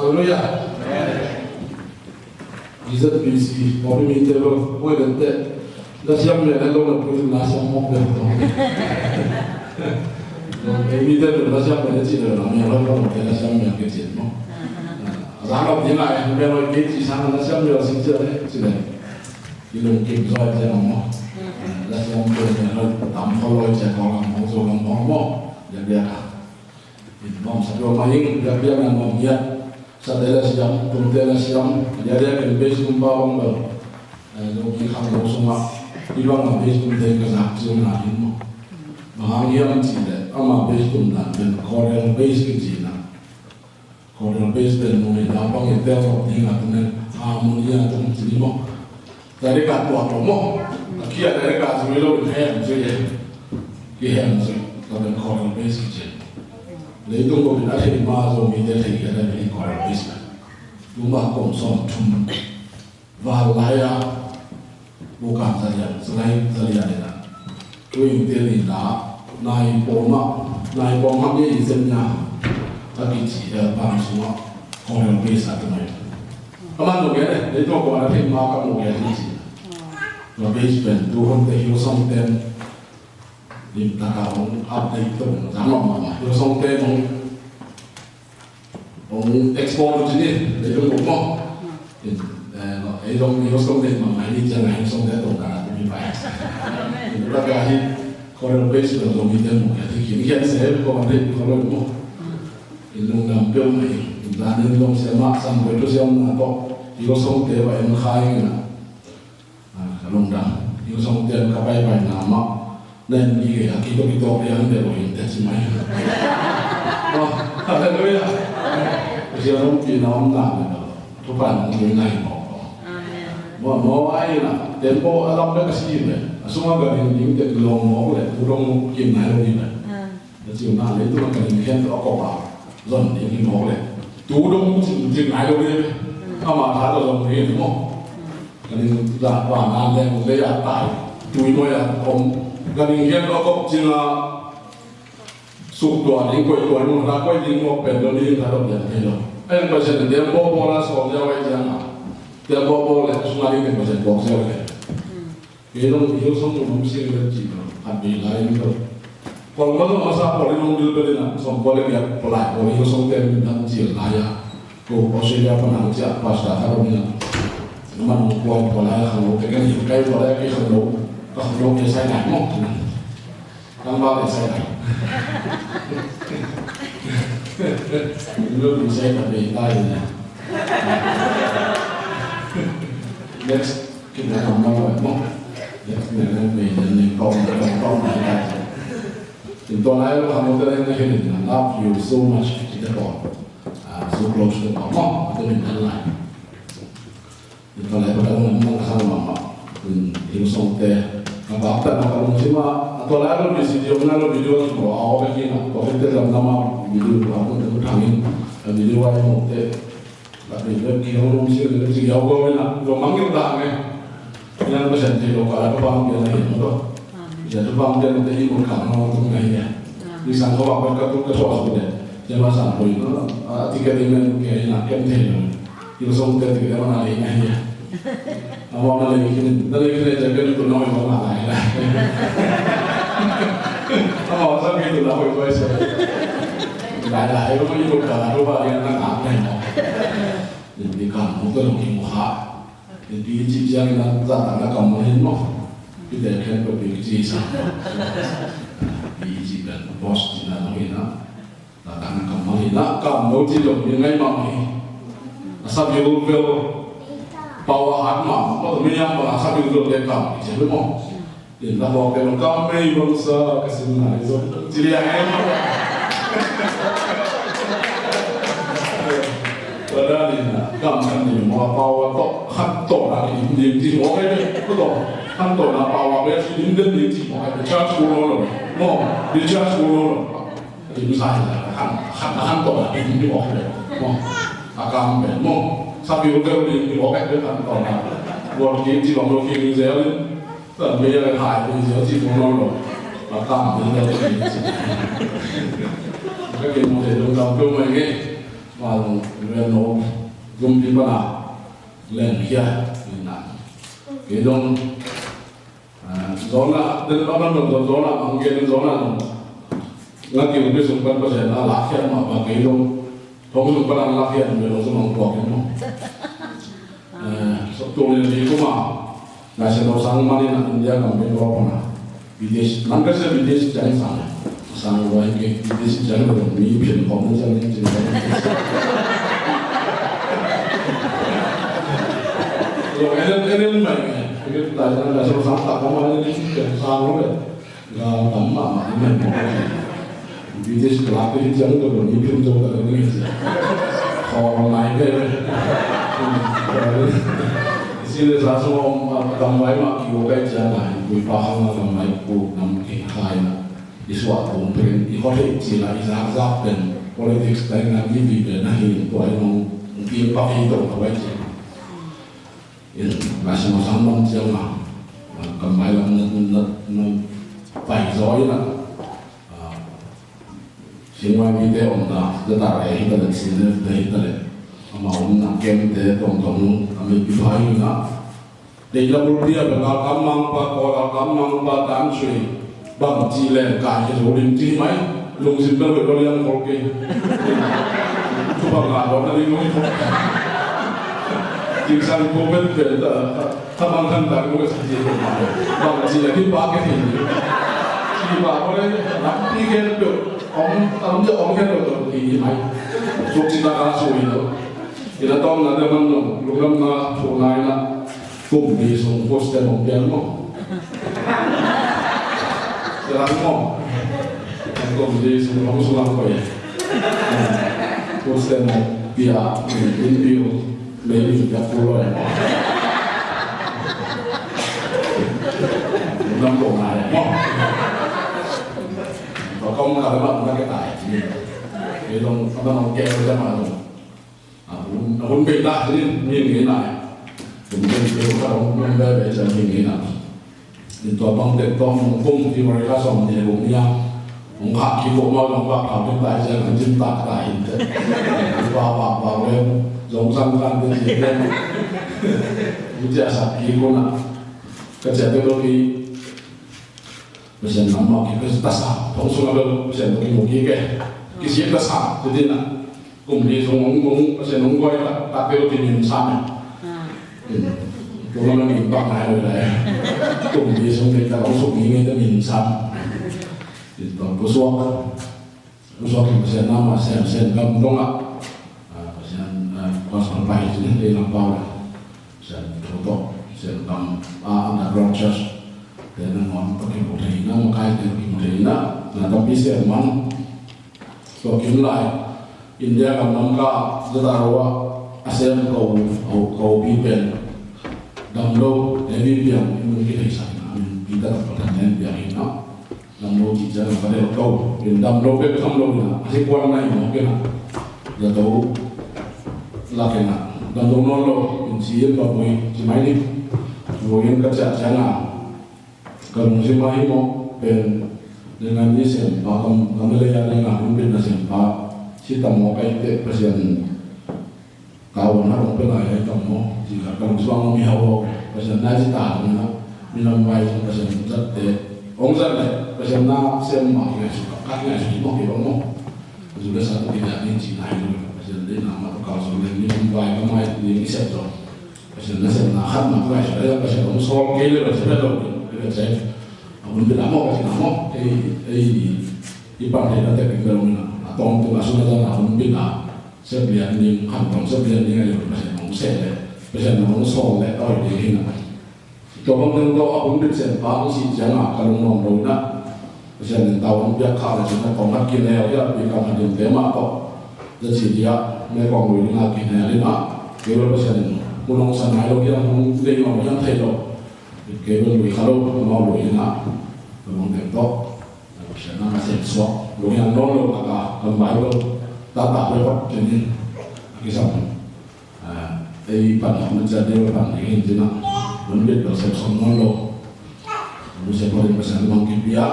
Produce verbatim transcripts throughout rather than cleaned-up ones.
Hallelujah. Amen. G Z B C, Poppy Mite lo, oi, dente. La siam le, la lo, la pui, la siam mok le, to. Mite lo, la siam le, ci le, la mia lo, la lo, la siam le, ke ci mo. Ah, la lo, ni la, mia lo, ke ci sang, la siam le, si ci le, ci le. Ki lung kim zoi ci mo. La siam le, mia lo, tam ko lo, ci ko, mo, so, mo, mo. Ya, ya. In bang sa dua ma ing, biakbiak na nuam hiat. Sate la siam, tumte la siam, lialia ken base tum pa bang bel. Eh, lo ki khang lo sungah, i bang a base tumte ka zak ciang na in maw. Bang hang hiam cih leh, ama base tum dan pen chordal base kici na. Chordal base pen nung i na bang i tel lo ding a tum nen, harmony a tum ci ni maw. Direct a tuak lo maw. A kia direct a zui lo in hem zui e. Kihem zui. Tua pen chordal base kici. Leitung ko in a thei ma Zomite thei kia na in chordal base. Tuma kom sawm thum. Val lai a. Bukam zalian, zalai zalian in a. Tuing tel in a, nai pom a, nai pom hak ye i zen nia. A kici, eh, bang sung a, chordal base a tumai. A man lo ge le, le tua ko na thei ma ka lo ge le ci. Tua base pen, tu hon te Hillsong ten, lim ta ka hong update to, zang lo ma ma, Hillsong ten hong Hong explore tu ci ni, leitung bup maw. In, eh, no, ei zong, ei zong te mah mai ni ciang, ei zong te tong ka na tu mi pai. In, la ka hi, chordal base lo zong mi te mu ka ti ki, ni kian se, ko man te, ko lo mu. In lungdam peuh mai, in dan in zong sia mah, sam ko tu sia mah to, ei zong te ba en khai na. Ah, ka lungdam. Hillsong ten ka paipaina mah. Na in mi kei a kitok kitok liang te lo in te ci mai. Oh, hallelujah. Hillsong pi na om na le lo. Thupha nong tui na hi mawk lo. Amen. Mo, mo ai na. Tempo a lam le ka si le. A sung a ka ding ding te long mawk le. Ku dong mawk kim nai lo ni le. Ah. Na ciu na le tu na ka ding khen to a kop a. Zon ding hi mawk le. Tu dong mu cin cin nai lo ni le. Ama tha to zon ding hi mawk. Ka ning la pa na leng le ya tai. Tui mo ya om. Ka ning hian lo kop cing a. Suk tua ding koi tua nung na koi ding mo pen lo ding ka lo ya thei lo. Ai pa sen dem bo bo la so ya wai ya ma. Dem bo bo le sung a ding pa sen bo ya wai. Ke lo Hillsong mo mo sing le ci lo. A bi lai lo. Ko lo ma sa ko le nung bil pe na so ko le ya ko lai ko Hillsong te mi na ci la ya. Ko Australia pan hong ciah pastor khat om in a, amah nong kuai kuai lai a khangno te kan hi kai kuai lai a kei khangno, ka khangno kei sai nai maw. Tangval kei sai nai. Lo kei sai nai bei tai na. Next, kei nai nong maw maw. Next, kei nai nong bei nai nai kong nai kong nai kai. In tua lai lo khangno te nai nai hi na, love you so much, kei te ko. Ah, so close to mama, atu min an lai. Tua lai pa ka dong mama ka sang mama. Hillsong te ka bak ta na ka lungsim a, tua lai lo video na lo video ko a o ka kina ko te lam nama video ko a ko te thangin a video ai mo te. Tapi dia kira orang sih dia sih jauh kau nak dua manggil dah ni. Yang pesan dia lokal apa pang dia lagi tu. Amen. Dia tu pang dia nanti ikut kamu tu ngai ya. Amen. Di sana kau apa kau tu ketua sudah. Dia masa tu itu, ah, tiga lima kayak nak kem teh. Hillsong te tiga mana lagi ngai ya. Awak nak lagi kini, nak lagi kini jaga ni tu nak orang nak lagi. Awak tak gitu lah, oi, oi, oi. Lai lai lo ma i lut ka la lo ba lian na ngak nai mo. Nin di kam mo ka lo ki mo ha. Nin di ci ciang na za ta na kam mo hin mo. Ki te khen ko pi ci sa. Di ci kan boss ci na lo hin na. Za ta na kam mo hin na kam mo ci lo mi ngai ma mo hin. Sa bi lo vel. Power hat ma. Mo mi yang pa sa bi lo de kam ci mo. Tua na hawk pen kam mei bangsa ka sim nai zo. Ci liang em. Tua dan in na kam kan ni mo a pau a tok khat tok na ki dim dim ci mo kai pe. Ko tok khat tok na pau a pe ci dim dim dim ci mo kai pe. Charge ko lo lo. Mo di charge ko lo lo. Dim sai na khan khan khan tok na dim dim mo kai pe. Mo a kam pe mo. Sa pi ko dim dim mo kai pe khan tok na. Buat ki ci bang lo ki zel. Tua mi a hai mi zia ci mawk nawn lo. A kam mi zia ci. Ka kei mawk zia dong dam peuh mai ngei. Mah zong Reverend No Zumpi pana lengkhia ina. Kei zong, ah, zona, den pa man zong zona, ang gen zona zong. Nga kil bi sung pan Pasian a lakkhia mah ba kei zong. Thong sung pan a lakkhia mah lo zong ang kuak in maw. Eh, so tu ni kuma. National sang mani na India kam pin ko pana. Bideshi, man ka sa Bideshi ciang sang. Sang wai ke Bideshi ciang ko mi pin ko mun ciang ni ciang. Lo enen enen mai. Ini ta na national sang ta ko mani ni ciang sang lo. Ga tam mahmah ding hi. British club te hi ciang tawh ni phim zo ta ding hi. Khawl nai ve. Serious a sung om a tam vai mah kiu kai ciang nai. Kui pa khang a tam vai ku nam kei khai na. I suah tung pen i khawh thei cil a i zak zak pen politics tai na i vi pen na hi tua i nong pi pa hi tawh tua i ciang. In, national sang bang ciang a, kan mai lam na, na, na pai zaw in a, ah, Singwai mite om ta, ta ta rei hi ta le, senior te hi ta le, ama om na kem te tong tong nu, a mi pi phai na, dei la bul pia pe ka kam mang pa, ko la kam mang pa, tan sui, Bang ci leng kai hi zo ding ci mai. Lungsim bel bel liang khol kei. Thupha ngah lo na ding lungkhol. Cing sang ko bel bel ta, ta mang khan ta ko sa ci. Bang ci leng hi pa kei hi. Ci pa ko le, lam pi kei bel. Om, om je om kei bel hi mai. Suk ci ta ka sui lo. Ina tawm na de man lo. Lunglam na, thu nai na. Kum li sung food stamp hong piang maw? Piang maw? Kum li sung hong sung ang koi. Food stamp hong pia, in bill, maybe in bill ko lo maw? Lam ko ngai maw? Ko kong ka ma na ke tai. Ke long, ka ma long ke lo ja ma long. A hun, a hun bei ta hi in, mi ngei na. Hun bei ta, hun bei bei ciang mi ngei na. Tua bang tek tawh mong kum ti mari ka sawm ni bung nia. Hong khak kik ko ma, hong khak khak kik ta ciang kan cim tak ta hi te. Ba ba ba le, zong sang kan te ci le. Mu cia sak kik ko na. Ka cia te lo ki. Pasian lam mah kik, Pasian ta sa, thong sung a bel Pasian ta kimu kik e. Kisik ta sa, tu ti na. Kum li sung hong, hong, Pasian hong guai ta, ta bel ti min sa me. Tu ma na min bak nai lo lai. Kum li sung kei ta hong suk mi nge ta min sa. Ti ta pusuak. Pusuak in Pasian na ma sem sem gam dong a. Ah, Pasian, ah, gospel pai sin dei lam pau la. Pasian thu tawh, Pasian gam, ah, underground church. Te nangawn tawh kimu thei na, makai te kimu thei na, na tampi sem man. Tua kim lai, India gam lam ka, zata ro a, a sem ko, ko, ko pi pen. Dam lo, e pi piang, i mun ki thei sa na, min pi ta ta ta nen piang hi na. Dam lo cih ciang a ka del ko. In dam lo bek tham lo in a, a si kuan nai mawk in a. Zato lak in a. Dam lo nawn lo, in si in ba bui, ci mai ni. Bui in ka ciah ciang a. Ka lungsim a hi mawk, pen, dengan ni siampa, kam, kam le ya dengan hun pen na siampa. Si tam mawk ai te Pasian. Ka wan na hong pe lai lai tam maw, ci ka, ka lungsim a mi hau lo, Pasian na ci ta hong na, mi lam vai zong Pasian zat te, hong zat le, Pasian na sem ma ki ngai su ka, ka ngai su ki maw ki bang maw. Zu le sa tu ki na ni ci nai lo, Pasian de na ma tu ka su le, mi lam vai ka mai ni mi sem zong. Pasian na sem na khat ma ka ngai su le, Pasian hong sol kei le, Pasian le lo, le le se. A hun pi la maw, ka ci na maw, ei, ei, i pan thei na te pi lo na, a tong tu ka su na zan a hun pi la. Sep lian ding, khamtam sep lian ding a lian Pasian hong seh leh, Pasian hong sawl leh a hoih ding hi na. Tua bang ding tawh a hun bit siampa hong sih ciangin ka lungnuam lo hi na. Pasian in tau hong piak kha leh cin a kong khat kinel hi a, pi kam a ding te mah tawh. Za ci dia, me kong lui ding a kinel hi na. Kei bel Pasian in hun hong sa nai lo hiam, hong ding lo hiam thei lo. Kei bel lui kha lo, amau lui hi na. Tua bang ding tawh. Pasian na sem suak, lunghiang nawn lo taka, kan Bible, tata pe pat kinin, a kisam, ah, ei pan hong na cia deu pan ding hin tina, hun bit lo sem suak nawn lo, hun sem suak nawn lo, Pasian mah kipia,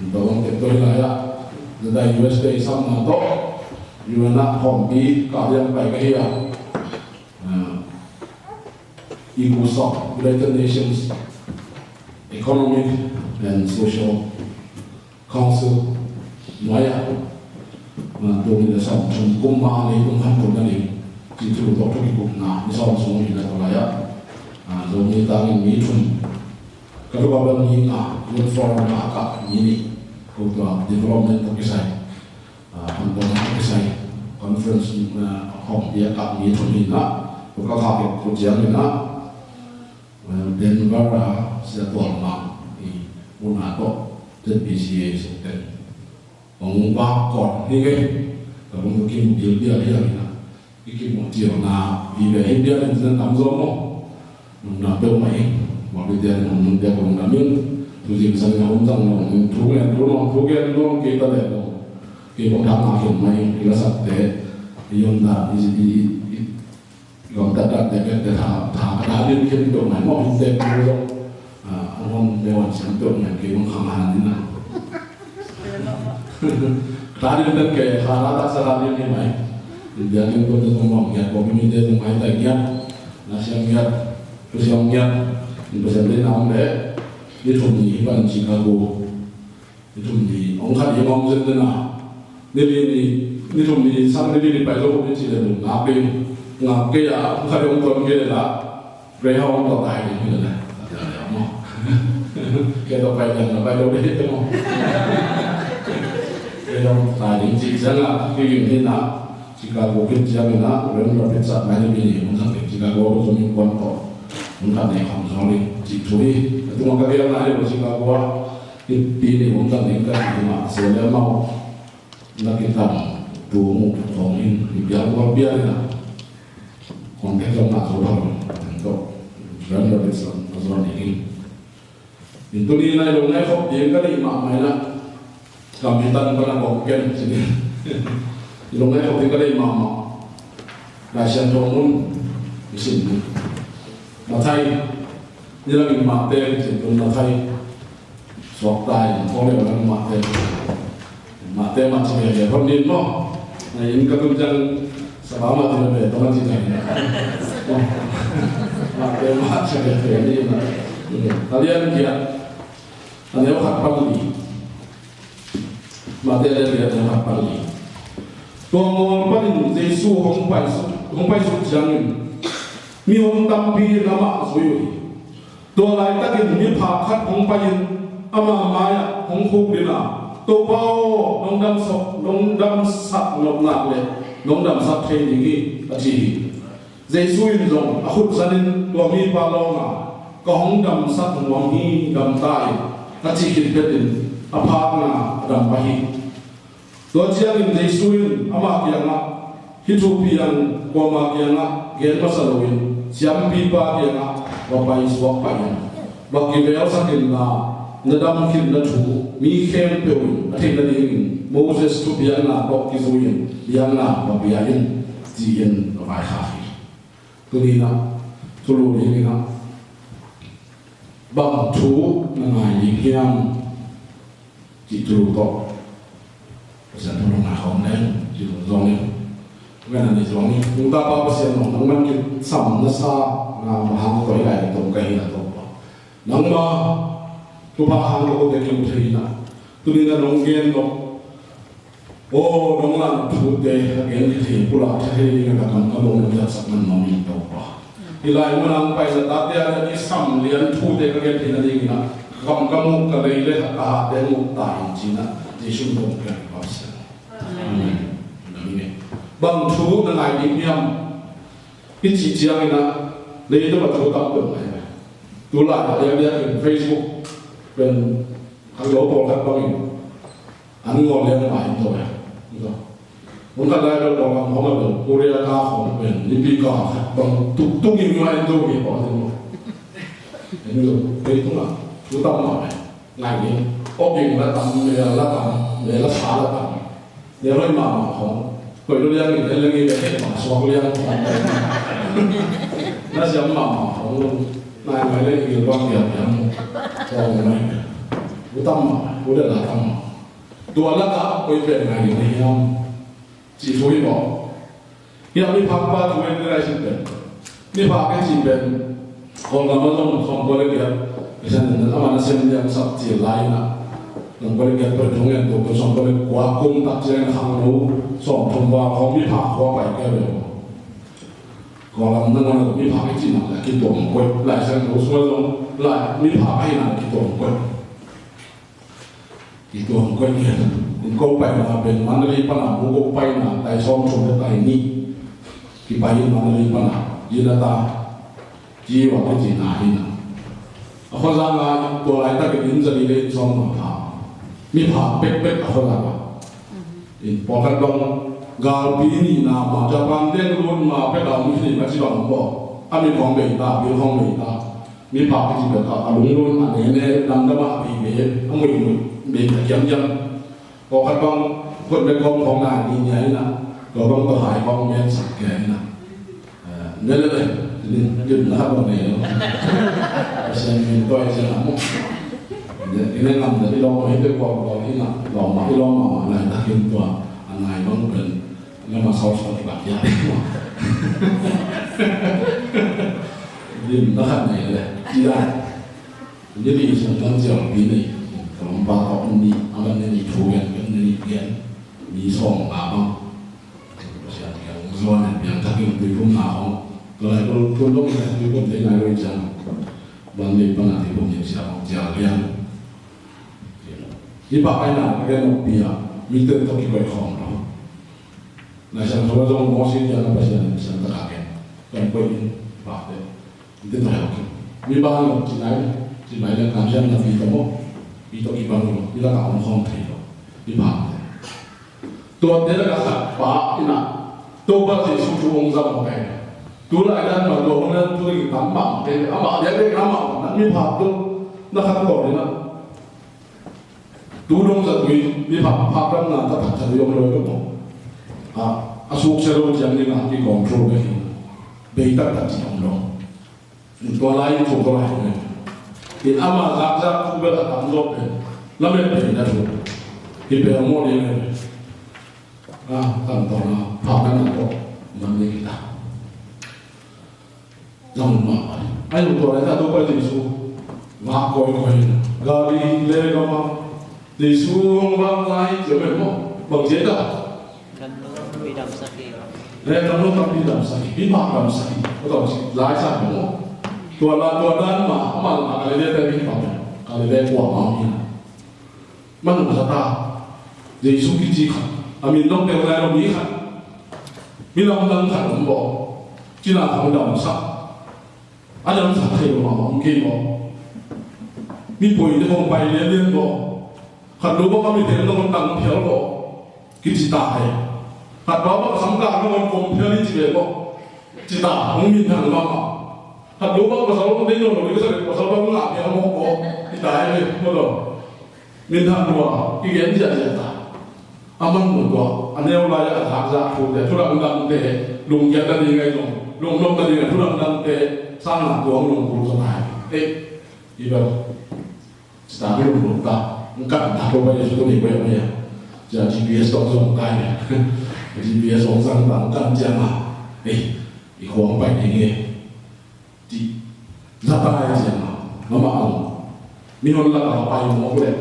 hun tawh hong tek tawh hi lai a, zata U S te i sam na tawh, U N ah hawmpi kah diang pai ka hi a, ah, ECOSOC, United Nations Economic and Social Council nuai ah, ah, tua ni le sawm thum kum ma leitung khan tung na ding cih thu tawh thu kikupna ni sawm sung hi na tua lai ah, ah, Zomi tangin mi thum, ka lu a bang ni nga, Youth Forum ah kah mi nih, ko tua development tawh kisai, ah, pangkawtna tawh kisai, conference, ah, hawmpi ah kah mi thum hi na, tua ka kah kik tua ciangin ah, Denver a Sia Tual Mang i una tawh Z P C A sung teng hong vak kawm hi ngei. Ka bung kim bial bial hi a, i kim hong ciamna i ve hi bial in, cinan tam zaw maw? Nungna peuhmah hi. Mawlpi tian hong nung peuh hong dam in, tu zing sang na hong zang na hong thu ngen thu nong thu gen nong kei ta leh nong kei hong thang a khin mah hi. I la sakte i omdan i, i, i, i Gam tat tat te pek te tha, tha ka tha din khin peuh mai mawh hin te peuh zong. Ah, a hon le wan siam peuh mai kei bang khang han in a. Tha din pen kei tha tha taksa tha din hi mai. India din peuh te zong mawh ngiat, ko mi te zong mai tai ngiat. Na siam ngiat, tu siam ngiat. In Pasian te na om le. Ni thum ni hi pan Chicago. Ni thum ni, hong khat i hong zen dena. Ni li ni, ni thum ni, sang ni li ni pai lo ni ci le lu. Ngak ding, ngak kei a, hong khat i hong tuan kei le la. Greyhound tawh tai ding hi le la. Kei tawh pai ding, na pai lo ding hi te maw. Greyhound tawh tai ding ci ciang a, ki ging hi na. Chicago khit ciangin ah, Grand Rapids ah, mai ni mi ni, hong sang ding Chicago, hong sang ding kuan tawh. Hong khat nei kham zong ding, ci thu hi. A tung a ka gel na hi lo Chicago ah. Hih pi nih hong zang ding ka cih mah se le amau na kitam tu mu zong in i pial kual pial in a, contact zong mah zo lo in tawh, ran lo in zong a zuan ding in. In tuni in a i lo ngai khop ding ka deih mahmah in a, kam hi tan pan a kong ken ci in. I lo ngai khop ding ka deih mahmah. Lai Siangtho mun i sim ni. Matthai, ni lam in Matthai, Matthai. Suak ta in, kong le lam Matthai. Matthai, Matthai le hon din maw. Na in ka tun ciang saba Matthai le tong a ci ta in. Matthai, Matthai le ni na. A lian giat. A neu khat pan ni. Matthai le bia te hak pan ni. Tua mual panin Jesu hong paisuk, hong paisuk ciangin mihon tampi in amah zui uh hi. Tua laitakin miphak khat hong pai-in ama mai-ah hong khukdin a, "Topa aw, nong damsak, nong damsak nop nak leh nong damsak thei ding hi," a ci hi. Jesu in zong a khut zanin tua mipa lawng a, "Ka hong damsak nuam hi, dam ta in," a cih khit phetin a phakna a dam pah hi. Tua ciangin Jesu in ama kiangah, "Hih thu piang kuama kiangah gen masa loin siampipa kiangah va paisuak pah in. Va kivelsak inla, na dam khinna thu mi khempeuh in a theih nadingin Moses thupiakna tawh kizui-in piakna va pia in," ci-in a vaikhak hi. Tuni-in ah thulu dingin ah bang thu na ngai ding hiam cih thulu tawh Pasian thu na ngai khawm leng cih thulu zong in. Ngai na ni zong in. Nungta Pa Pasian aw, nangman kisam na sa na ma hang tawh i lai tawh ka hi na tawh pa. Nangma thupha hang tawh te kimu thei na. Tuni-in ah nong gen tawh. Aw, nong lak thute ka gen thei pulak thei ding a ka kam ka bawng nong zatsak man nuam in Topa. Hih lai mun a hong pai na tate a kisam lian thute ka gen theihna dingin ah ka kam ka muk ka lei le ka hate muk ta in ci-in ah Jesu min tawh ka kipau sia. Amen. Amen. Bang thu na ngai ding hiam? I cih ciangin ah leitung a thu tam peuh ngai. Tulai a lianlian in Facebook pen a lo pawlkhat bangin an ngawl liang mah in tawh e. Hong khat lai bel pawlkhat hong a bel Korea ka hong pen nipi ka khat bang tuktuk in mah in tawh hi pawh in tawh. En lo, leitung a thu tam mah e. Ngai ni, awk in la tam, mel la tam, mel la sa la tam. Mel hoih mahmah khong. Koih lo liang in, en leng in, en leng in, suak liang khong. Na siam mahmah khong. Nai mai leng in, bang liang liang. Khong mai. U tam mah, u le la tam mah. Tua lakah, koi pen ngai ni hiam. Cih thu hi maw? Hiah miphak pa thu en lai sin pen, miphak i cih pen Kawlgam ah zong sawmkua le giat, Pasian in ama nasem liangsak cil lai-in ah, sawmkua le giat pen thu ngen tua pen sawmkua le kua kum tak ciangin khangno sawmthum val khawng miphak khua pai kei ve. Kawlgam nangawn ah miphak i cih nak le kituam koih, Lai Siangtho sung ah zong lai miphak ahih nak kituam koih. Kituam koih ngiat. Ko paina pen Mandalay pana mu ko paina tai sawmthum le tai nih. Kipai in Mandalay pana. Ina ta. Ci wa kici na hi na. A khuazang a tua laitakin inn za li le inn sawm ma pha. Miphak pekpek a khuazang a. In pawlkhat bang galpi nihna ma Japan teng lut ma pek a om hi ni ma ci bang bawh. A mit khawng bei ta, bil khawng bei ta. Miphak i cih pen a lunglun a nene, damdam a bei bei, a muihmuih bei ta kiamkiam. Pawlkhat bang khut bek khawng khawng nai ni nia hi na. Tua bang tua hai khawng gen sak kei hi na. Eh, ne le le, ni, ni na ha bang ne lo. Pasian min tua i sia na mo. Ne, i ne ngam ne i lo mo hi te kwa kwa hi na. Lo ma i lo ma ma nai ta hin tua. A nai bang pen. Ngam a sau sau ti bak ya. Lim na khat ne le. Ti da. Ni li sung tang ziau pi nei. Kong ba kong ni, a ban ni thu gen, kan ni gen. Ni sawm nga bang. Pasian kiang zuan in piang takin tuiphumna hong. Tua lai ko tun dong in tuiphum te ngai roi ciang. Ban ni pana tuiphum ni sia hong sia lian. Hi pa ai na ka gen nok pia. Mi ten to ki koi khong lo. Lai Siangtho zong Moses kiang a Pasian in siangtho a gen. Kan koih in, pahte. Ite to hel khin. Mi bang lo, ci nai, ci nai le kam siam na pi to mo. Pi to i bang lo, i la ka om khawm thei lo. I pahte. Tuate la ka khat pa ina. Topa Jesu thu hong zang hong kai. Tu lai dan ma tua hong nan tu i tam ma te. Ama dia te ama na mi pha tu. Na khat to ni na. Tu dong zat mi, mi pha, pha kan na ta tak tak yong lo yong. A, a suk se lo ciang ni na ki control be hin. Be tak tak ci yong lo. Tua lai thu tua lai ne. In ama zak zak thu be la tam zo pe. La me pe na thu. Hi pe mo ni ne. A, tam to na, pha kan na to. Man ni kita. Zang mahmah. Ai lungtuak lai ta Topa Jesu. Ngak kawikawi in. Galilee gam ah Jesu hong vak lai ci a pen maw? Bang ci a ta? Gam lo tampi damsak hi. Le gam lo tampi damsak hi. Miphak damsak hi. Ko damsak lai sa maw? Tua la tua dan ma, ama la Galilee te miphak. Galilee kua ma hi. Man nung sa ta, Jesu kici khat, a min dong peuh nai lo mi khat, mi lamdang khat om baw, cina khong damsak, a damsak thei lo mah om kei baw, mi poi te khong pai lianlian baw, khat lo baw ka mi tel lo tang phial baw, kici ta hei, khat baw ka sam ka lo khong phial i ci ve baw, ci ta, hong min thang mah mah, khat lo baw ka sa lo dei lo lo, ka sa lo baw ngah phial baw, ci ta hei, baw lo. Minthang tua, i gen ziahziah ta. A man tua, a neu lai a zak zak thu te, thu dang dang te, lungkiat na ding ai zong, lungnop na ding a thu dang dang te, sang na tua lungkul zong ai. Eh, i bel, sita mi lungkul ta, ngkan ta tua bai su tu ni bai bai ya. Cia G P S tong zong kai ne. G P S tong zang ta, ngkan cia ma. Eh, i khuang pai ding eh. Cih zat a ngai ciang a, amah ang mihon lakah a pai mawk leh,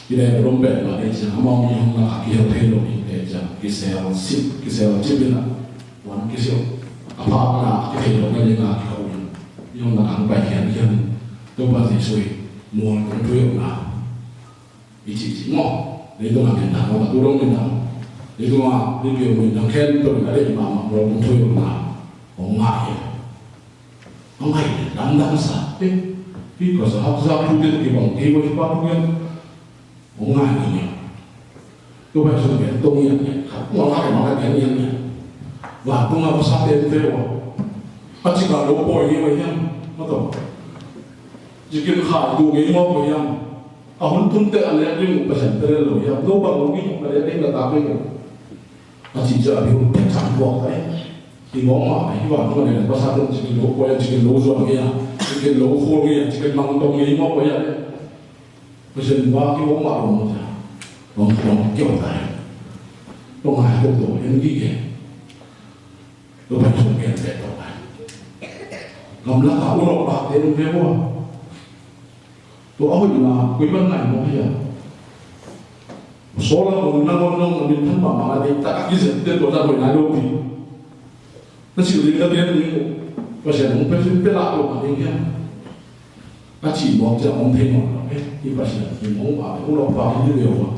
i leh lom pen mah ei ciang, amah mihon lakah kihel thei lo ding te ciang, kisel cip, kisel cip in a, wan kisil, a phakna a kithei lo na ding a kiho in, mihon lakah ang pai khiankhian in, Topa Jesuh in mual kong tui awkna i cihcih maw? Leitung a minthang, a tu dong minthang, leitung a mipi minthang khempeuh in a deih mahmah mual kong tui awkna hong ngah hi. Hong ngai le lamdang sa. Eh, hih ka sa haksa thu te kibang kei ua hi pa thu ngen. Hong ngai ni ngen. Tua bai sung ngen tong ngen ngen. Khat ua ngai ma ka ngen ngen ngen. Wa tung a sa te te ua. A ci ka lo poi ngen ua hiam. Ma to. Ci kin kha tu ngen ua ua hiam. A hun tun te a lek ding uh Pasian te lo hiam. Lo bang lo ding uh a lek ding la ta ngen. A cih ciang a biun pek cang buak ta e. I ngawng mah a hi vantung a nei le pasal tawh cikin lo kuai a cikin lo zuan ngei a, cikin lo khul ngei a, cikin mangtawng ngei mawk kuai a le. Pasian va ki ngawng mah lo mawk ta. Ngawng ngawng kiau ta e. Tua ngai tuk tua en gige. Tua pai sung gen ve tua ngai. Gamlak a unok bak te en ve ua. Tua a hoihna kuiman ngai mawk hi a. Saul a kong nangawn nong a minthan mahmah a, deihtak a kizepte tua zah hoih nai lo pi. Na silh ding na gen ding uh. Pasian hong pia, pia lah lo mah ding hiam? A cih mawk ciang om thei mawk lo eh. Hi Pasian hi mawk mah, unok bak hi ding uh a.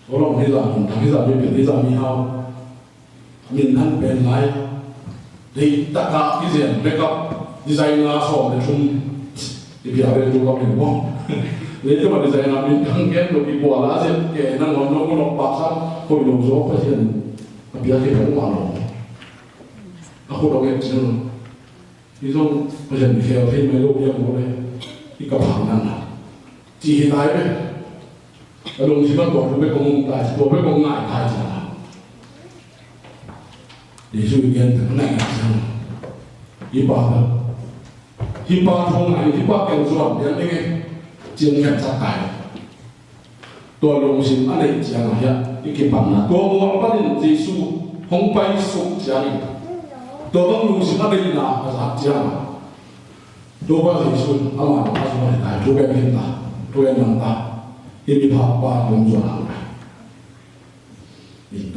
Saul a kong hi zah, kong thang hi zah, mi pian hi zah, mihau. Min han pen lai. Deihtak a kizen backup designer sawm le thum i pia ve tu ka min mawh. Leitung a designer min thang ken lo, i bual a zen ke nangawn nong unok bak sam, hoih lo zaw Pasian a pia ke hong mah lo. A khut hong et cin. Hi zong Pasian khel thei mai lo piang maw le, i ka phang nan a. Ci hi tai ve. A lungsim a tua thu bek kong um tai, tua bek kong ngai tai ci a. Jesu i gen tak ngai ngai ci a. Hi pa ka. Hi pa thu ngai, hi pa keng zuan piang ding e. Cin khen sak tai. Tua lungsim a neih ciangin hiah i kipanna, tua mual panin Jesu hong paisuk ciangin, tua bang lungsim a neihna a zak ciangin, tua pa Jesu in amah a zua hi ta, thu gen khin ta, thu gen mang ta, hih miphak pa hong zuan hang ta.